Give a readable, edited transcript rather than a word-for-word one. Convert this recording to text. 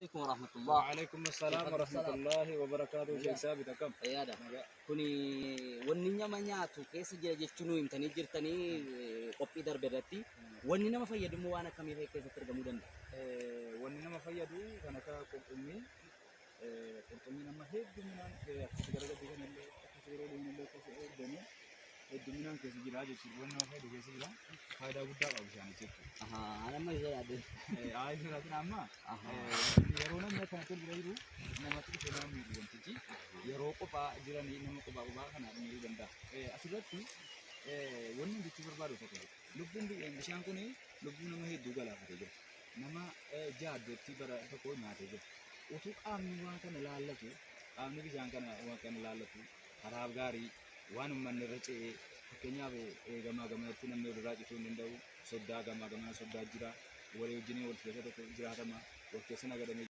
Alaikum warahmatullah. Waalaikum assalam warahmatullahi wabarakatuh. Sheekh Saabit, akkam? Fayyaadha. Kuni wanni nama nyaatu keessa jira jechuun nu himtanii jirtanii qophii darbe irratti. Wanni nama fayyadu immoo waan akkamii fa'i keessatti argamuu danda'a? Wanni nama fayyadu kan akka qurxummii, qurxummiin amma hedduminaan akkasii gara gadii kanallee, akkasii yeroo deemnallee, akkasii eegdanii hedduminaan keessa jira jechuudha. Wanni nama fayyadu keessa jira. Faayidaa guddaa qaba bishaanichi jechuudha. Ahaa, nama isa yaade. Haa jiraatin amma yeroo namni akkanatti ol bira jiru namatti dhufee nama miidhu wantichi, yeroo kophaa jiranii nama kophaa kophaa kana miidhuu danda'a. Asirratti wanni jechuu barbaadu tokko jira. Lubbuun bishaan kun lubbuu nama hedduu galaafatee jira. Nama jaaddootti bara tokko nyaatee jira. Utuu qaamni waan kana laallatu, qaamni bishaan kana waan kana laallatu karaa gaarii waan uummanni irra ce'ee, fakkeenyaaf gamaa gamanatti namni walirraa cituu hin danda'u. Soddaa gamaa gamana soddaa jira. Walii wajjin wal keessa tokko jiraatama. Wal keessa nagadamee.